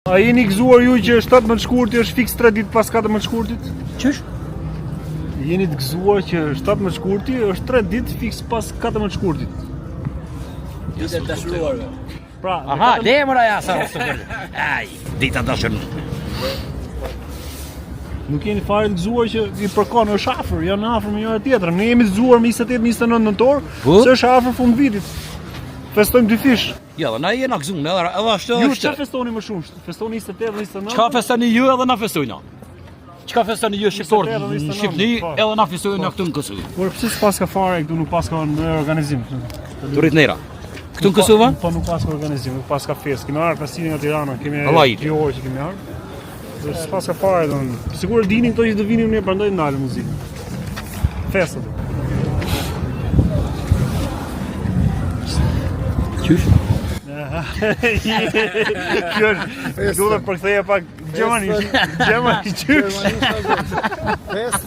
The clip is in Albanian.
A jeni gëzuar ju që 17 shkurti është fiks 3 ditë pas 14 shkurtit? Qysh? Jeni të gëzuar që 17 shkurti është 3 ditë fiks pas 14 shkurtit. Ditë e dashuruarve. Pra, Aha, le mora ja sa së Ai, dita dashuruarve. Nuk jeni fare të gëzuar që i përkon është afër, janë afër me njëra tjetrën. Ne jemi të gëzuar me 28 29 nëntor, Po? se është afër fund vitit. Festojmë dyfish. Jo, dhe na jena gëzuar, edhe edhe ashtu Ju është. çfarë festoni më shumë? Festoni 28 dhe 29? Çka festoni ju edhe na festojna? Çka festoni ju shqiptarët 28 dhe në 29, Shqipëri po. edhe na festojna këtu në Kosovë. Por pse s'paska fare këtu nuk paska në organizim? Turit nera. Këtu në Kosovë? Po nuk paska organizim, nuk paska festë. Kemi ardhur pasi nga Tirana, kemi Allah i dy orë që kemi ardhur. Dhe s'paska fare domethënë. Sigur e dinin këto që do vinim ne, prandaj ndalëm muzikën. Festët. Qysh? Kjo është, duhet të përktheja pak gjermanisht. Gjermanisht qysh. Fest.